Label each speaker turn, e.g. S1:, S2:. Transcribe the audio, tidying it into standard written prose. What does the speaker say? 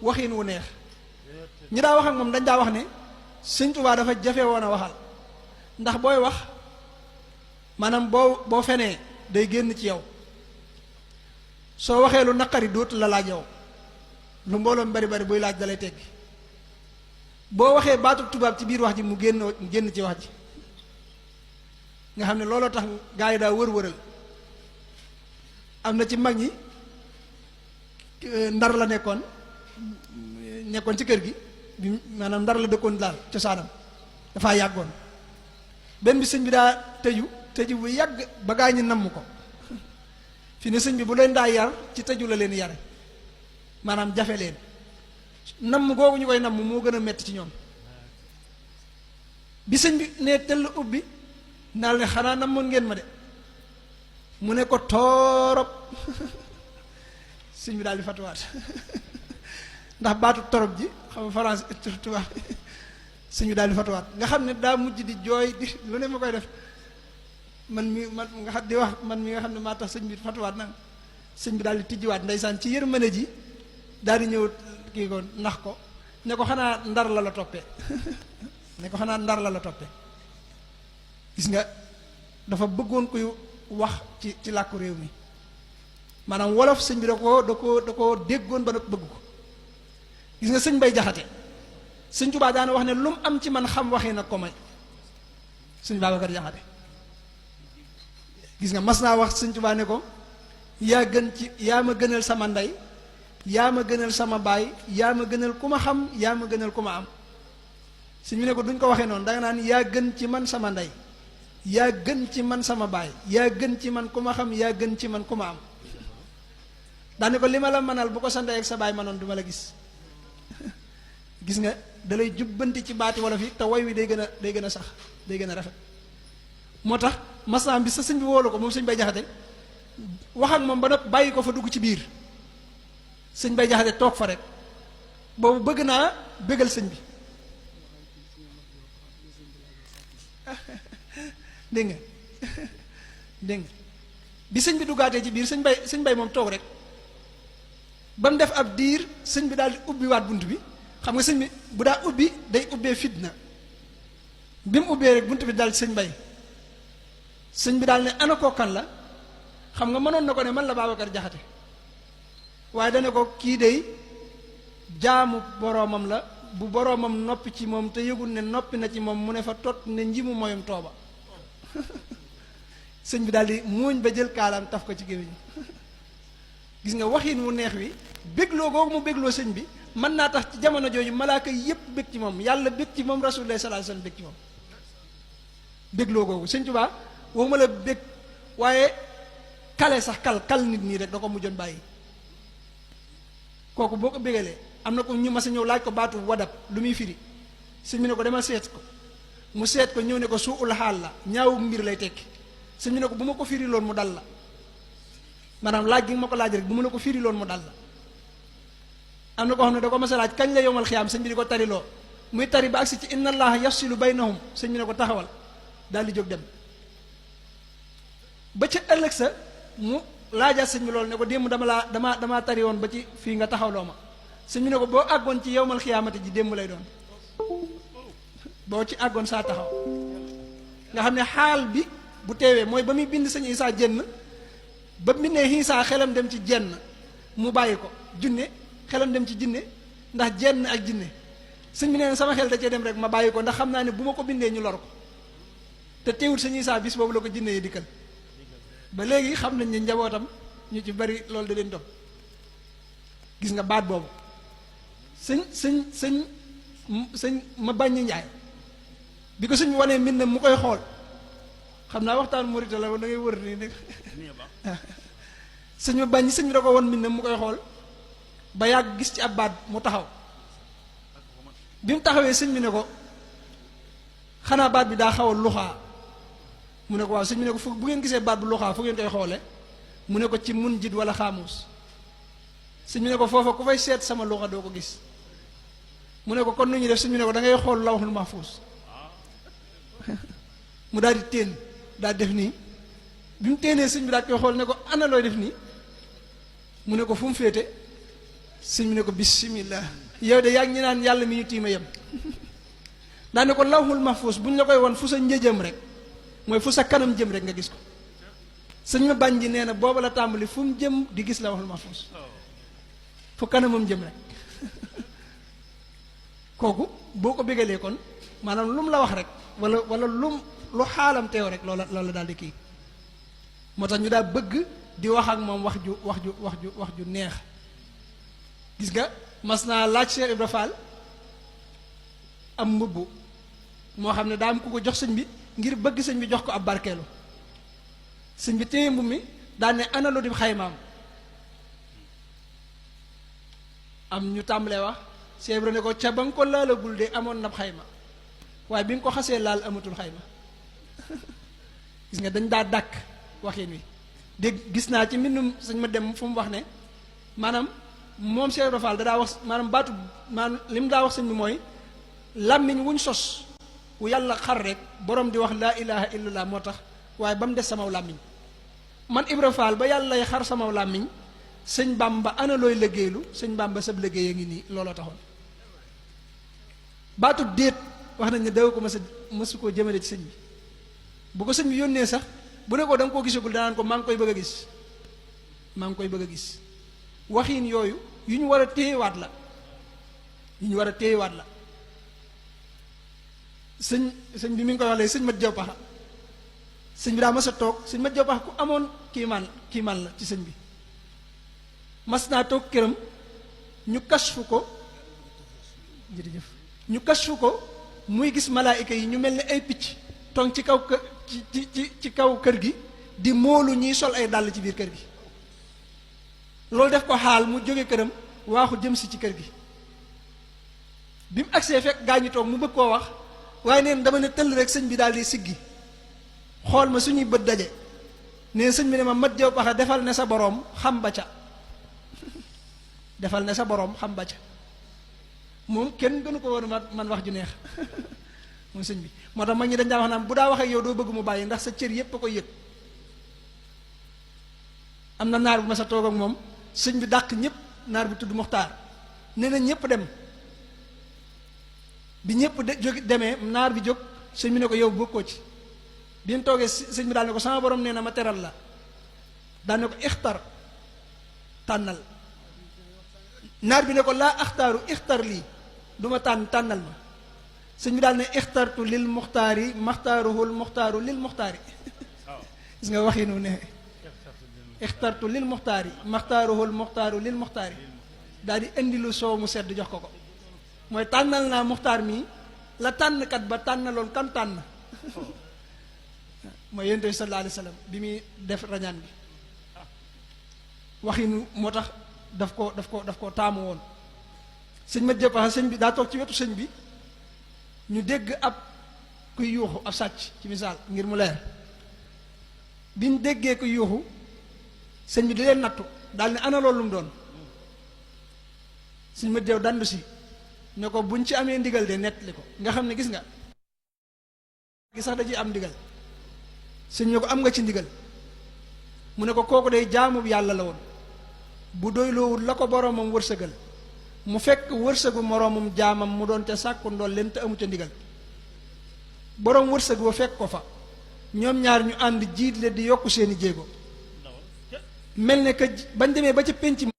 S1: waxin wu neex ñi daa wax ak moom dañ daa wax ne sëñ Tuubaa dafa jafe woon a waxal ndax booy wax maanaam boo fenee day génn ci yow soo waxee lu naqari dootu la laaj yow lu mbooloom bari bari buy laaj dalay teggi boo waxee baatu tubaab ci biir wax ji mu génn ci wax ji nga xam ne looloo tax gaa yi daa wër-wëral am na ci mag ñi ndar la nekkoon ci kër gi bi maanaam ndar la dëkkoon daal cosaanam dafaa yàggoon benn bi sëñ bi daa tëju bu yàgg ba gaa ñi namm ko fi ne sëñ bi bu leen daa yar ci tëju la leen yare maanaam jafe leen namm googu ñu koy namm moo gën a metti ci ñoom bi sëñ bi ne tëll ubbi ndaal ne xanaa namoon ngeen ma de mu ne ko toorop sëñ bi daal di fatuwaat ndax baatu torop ji xam nga France tubaab sëñ bi daal di fatuwaat nga xam ne daa mujj di jooy di lu ne ma koy def man nga xam di wax man mi nga xam ne maa tax sëñ bi fatuwaat nag sëñ bi daal di tijjiwaat ndeysaan ci yërmande ji daal di ñëw kii ko nax ko ne ko xanaa ndar la la toppee ne ko xanaa ndar la la toppee gis nga dafa bëggoon koy wax ci làkku réew mi maanaam wolof sëñ bi da ko déggoon ba nag bëgg ko gis nga sëñ Bay Jaxate sëñ Tuubaa daana wax ne lu mu am ci man xam waxee nag ko may sëñ Babacar Jaxate gis nga mas naa wax sëñ Tuubaa ne ko yaa ma gënal sama ndey yaa ma gënal sama baay yaa ma gënal ku ma xam yaa ma gënal ku ma am sëñ bi ne ko duñ ko waxee noonu danga naan yaa gën ci man sama ndey yaa gën ci man sama baay yaa gën ci man ku ma xam yaa gën ci man ku ma am daane ko li ma la mënal bu ko sa ndey ak sa baay manoon du ma la gis gis nga dalay jubbanti ci baati wolof yi te woy wi day gën a sax day gën a rafet moo tax masaam bi sa sëñ bi woolu ko moom sëñ Bay Jaxate wax ak moom ba nag bàyyi ko fa dugg ci biir sëñ Bay Jaxate toog fa rek boobu bëgg naa bëggal sëñ bi dégg nga bi sëñ bi duggaatee ci biir sëñ bay moom toog rek ba mu def ab diir sëñ bi daal di ubbiwaat bunt bi xam nga sëñ bi bu daa ubbi day ubbee fitna bi mu ubbee rek bunt bi daal sëñ bay sëñ bi daal ne ana koo kan la xam nga mënoon na ko ne man la Babacar Jaxate waaye dane ko kii dey jaamu boroomam la bu boroomam noppi ci moom te yëgul ne noppi na ci moom mu ne fa tot ne njimu moyum tooba sëñ bi daal di muuñ ba jël kaalaam taf ko ci gémmiñ gis nga waxin wu neex wi bégloo googu mu bégloo sëñ bi mën naa tax ci jamono jooju malaaka yépp bég ci moom yàlla bég ci moom rasulullah sallallahu alayhi wasallam bég ci moom bégloo googu sëñ Tuubaa waxuma la bég waaye kale sax kal nit ñi rek da ko mujjoon bàyyi kooku boo ko bégalee am na ko ñu mas a ñëw laaj ko baatu wadab lu muy firi sëñ bi ne ko demal seet ko mu seet ko ñëw ne ko suul xaal la ñaawu mbir lay tekki sëñ bi ne ko bu ma ko firi loon mu dal la maanaam laaj gi nga ma ko laaj rek bu ma la ko firi loon mu dal la am na ko xam ne da ko mas a laaj kañ la yowmal xiyaam sëñ bi di ko tariloo muy tari ba agsi ci inna allaha yafsilu baynahum sëñ bi ne ko taxawal daal di jóg dem ba ca ëllëg sa mu laajaat sëñ bi loolu ne ko démb damaa tari woon ba ci fii nga taxawloo ma sëñ bi ne ko boo àggoon ci yowmal xiyaamati ji démb lay doon boo ci àggoon saa taxaw nga xam ne xaal bi bu teewee mooy ba muy bind sëñ Isaa jenn ba mu bindee Isaa xelam dem ci jenn mu bàyyi ko junne xelam dem ci jinne ndax jenn ak jinne sëñ bi nee na sama xel da cee dem rek ma bàyyi ko ndax xam naa ne bu ma ko bindee ñu lor ko te teewul sëñ Isaa bis boobu la ko jinne yi dikkal ba léegi xam nañ ne njabootam ñu ci bari loolu da leen dog gis nga baat boobu sëñ ma bàññi njaay bi ko sëñ wanee mbind mu koy xool xam naa waxtaan murita la da ngay wër nii nag sëñ ma bàññi sëñ bi da ko won mbind mu koy xool ba yàgg gis ci ab baat mu taxaw bi mu taxawee sëñ bi ne ko xanaa baat bi daa xaw a luxaa mu ne ko waaw sëñ bi ne ko fu bu ngeen gisee baat bu luxaa fu ngeen koy xoole mu ne ko ci mun jid wala xaamuus sëñ bi ne ko foofa ku fay seet sama luxa doo ko gis mu ne ko kon nu ñuy def sëñ bi ne ko da ngay xool lawhul mahfuus mu daal di téen daal def nii bi mu téenee sëñ bi daal koy xool ne ko ana looy def nii mu ne ko fu mu féete sëñ bi ne ko bismillah yow de yaa ngi ñu naan yàlla mi ñu tiima yem daane ko lawhul mahfuus bu ñu la koy won fu sa njëjëm rek mooy fu sa kanam jëm rek nga gis ko sëñ ma bañ ji nee na booba la tàmbali fu mu jëm di gis lawhul mahfuus fu kanamam jëm rek kooku boo ko bégalee kon maanaam lu mu la wax rek wala lu xaalam teew rek loola daal di kii moo tax ñu daa bëgg di wax ak moom wax ju neex gis nga mas naa laaj Cheikh Ibra Fall am mbubb moo xam ne daa am ku ko jox sëñ bi ngir bëgg sëñ bi jox ko ab barkeelu sëñ bi téye mbubb mi daan ne ana lu di xaymaam am ñu tàmbalee wax Cheikh Ibra ne ko ca ba nga ko laalagul de amoon nab xayma waaye bi nga ko xasee laal amatul xayma gis nga dañ daa dàkk waxin wi dégg gis naa ci mbindum sëñ ma dem fu mu wax ne maanaam moom Cheikh Ibra Fall da daa wax maanaam baatu maanaam li mu daa wax sëñ bi mooy làmmiñ wuñ sos wu yàlla xar rek borom di wax laa ilaha illallah moo tax waaye ba mu des samaw làmmiñ man Ibra Fall ba yàlla lay xar samaw làmmiñ sëñ Bamba ana looy liggéeylu sëñ Bamba sab liggéey a ngi nii looloo taxoon baatu déet wax nañ ne daw ko mësu koo jëmale ci sëñ bi bu ko sëñ bi yónnee sax bu ne ko da nga koo gisagul danaan ko maa ngi koy bëgg a gis maa ngi koy bëgg a gis waxiin yooyu yu ñu war a téyewaat la sëñ bi mi ngi koy wax léegi sëñ mat jaw paxa sëñ bi daa mas a toog sëñ mat jaw paxa ku amoon kiimaan la ci sëñ bi mas naa toog këram ñu kasfu ko jërëjëf ñu kasfu ko muy gis malaayika yi ñu mel ni ay picc toog ci kaw kër ci kaw kër gi di moolu ñuy sol ay dàll ci biir kër gi loolu def ko xaal mu jóge këram waaxu jëm si ci kër gi bi mu agsee fekk gaa ñi toog mu bëgg koo wax waaye neen dama ne tëll rek sëñ bi daal di siggi xool ma suñuy bët daje neen sëñ bi ne ma mat jaw paxa defal ne sa boroom xam ba ca defal ne sa boroom xam ba ca moom kenn gënu ko woon man wax ju neex moom sëñ bi moo tax mag ñi dañ daa wax naan bu daa wax ak yow doo bëgg mu bàyyi ndax sa cër yépp a koy yëg am na naar bu ma sa toog ak moom sëñ bi dàq ñëpp naar bu tudd Muxtaar nee na ñëpp dem bi ñëpp jóg demee naar bi jóg sëñ bi ne ko yow bokkoo ci bi mu toogee sëñ bi daal ne ko sama borom nee na ma teral la daal ne ko ixtar tànnal naar bi ne ko laa axtaaru ixtar lii du ma tànnal ma sëñ bi daal ne ixtartu lil muxtaari maxtaaruhul muxtaaru lil muxtaari gis nga waxinu ne ixtartu lil muxtaari maxtaaruhul muxtaaru lil muxtaari daal di indi lu soow mu sedd jox ko mooy tànnal naa muxtaar mii la tànnkat ba tànnaloon kan tànn mooy yonent bi sallallahu alayhi wa sallam bi muy def rañaan bi waxinu moo tax daf ko taamu woon sëñ ma jëppaxa sëñ bi daa toog ci wetu sëñ bi ñu dégg ab kuy yuuxu ab sàcc ci misaal ngir mu leer bi ñu déggee kuy yuuxu sëñ bi di leen nattu daal ne ana loolu lu mu doon sëñ ma jëw dandu si ne ko buñ ci amee ndigal de nettali ko nga xam ne gis nga gi sax da ciy am ndigal sëñ ne ko am nga ci ndigal mu ne ko kooku day jaamu yàlla la woon bu doyloowul la ko boroomam wërsëgal mu fekk wërsëgu moroomum jaamam mu doon ca sàkku ndool leen te amu ca ndigal boroom wërsëg wa fekk ko fa ñoom ñaar ñu ànd jiitle di yokku seeni jéego mel ne que bañ demee ba ca pénc ma